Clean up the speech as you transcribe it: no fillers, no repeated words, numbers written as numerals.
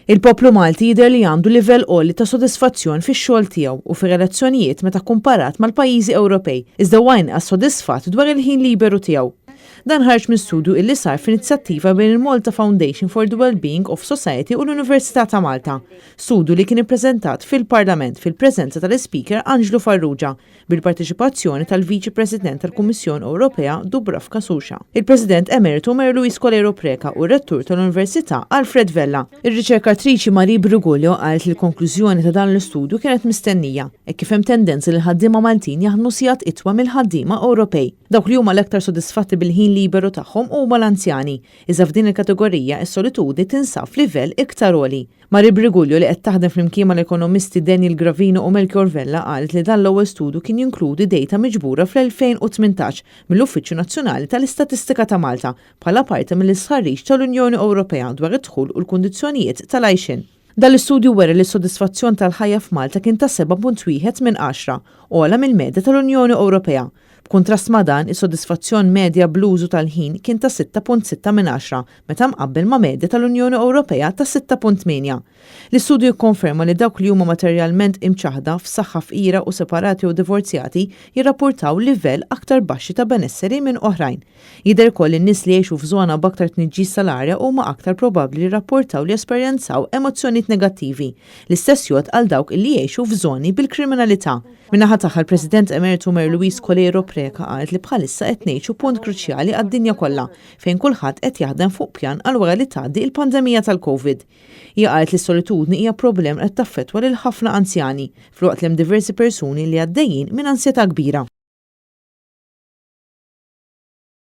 Il-poplu Malti jidher li għandu livell għoli ta' sodisfazzjon fix-xogħol tiegħu u fir-relazzjonijiet meta kkumparat mal-pajjiżi Ewropej, iżda huwa inqas sodisfatt dwar il-ħin liberu tiegħu. Dan ħareġ minn studju illi sar f'inizjattiva bejn il-Malta Foundation for the Wellbeing of Society u l-Università ta' Malta. Studju li kien ippreżentat fil-Parlament fil-preżenza tal-Ispeaker Anġlu Farrugia bil-parteċipazzjoni tal-Viċi President tal-Kummissjoni Ewropea Dubravka Suica, il-President Emeritu Mary Louise Coleiro Preca u r-Rettur tal-Università Alfred Vella. Ir-riċerkatriċi Marie Briguglio qalet li l-konklużjoni ta' dan l-istudju kienet mistennija, hekk kif hemm tendenza li l-ħaddiema Maltin jaħdmu sigħat itwal mill-ħaddiema Ewropej. Dawk li huma l-aktar sodisfatti bil-ħin liberu tagħhom huma l-anzjani, iżda f'din il-kategorija s-solitudni tinsab f'livell iktar għoli. Marie Briguglio li qed taħdem flimkien mal-ekonomisti Daniel Gravino u Melchior Vella qalet li dan l-ewwel studju kien jinkludi data miġbura fl-2018 mill-Uffiċċju Nazzjonali tal-Istatistika ta' Malta bħala parti mill-istħarriġ tal-Unjoni Ewropea dwar id-dħul u l-kundizzjonijiet tal-għajxien. Dan l-istudju wera li s-sodisfazzjon tal-ħajja f'Malta kien ta' 7.1 minn għaxra, ogħla mill-medja tal-Unjoni Ewropea. B'kuntrast ma' dan, is-sodisfazzjon medja bl-użu tal-ħin kien ta' 6.6 minn għaxra meta mqabbel ma' medja tal-Unjoni Ewropea ta' 6.8. L-istudju jikkonferma li dawk li huma materjalment imċaħħda, f'saħħa fqira u separati jew divorzjati jirrapportaw livell aktar baxxi ta' benesseri minn oħrajn. Jidher ukoll li n-nies li jgħixu f'żona b'aktar tniġġis tal-arja huma aktar probabbli li jirrapportaw li jesperjenzaw emozzjonijiet negattivi. L-istess jgħodd għal dawk li jgħixu f'żoni bil-kriminalità. Min-naħa tagħha l-President Emeritu Mary Louise Coleiro Preca qalet li bħalissa qed ngħixu punt kruċjali għad-dinja kollha fejn kulħadd qed jaħdem fuq pjan għal wara li tgħaddi il-pandemija tal-Covid. Hija qalet li s-solitudni hija problem qed taffettwa lil ħafna anzjani, filwaqt li hemm diversi persuni li għaddejjin minn ansjetà kbira.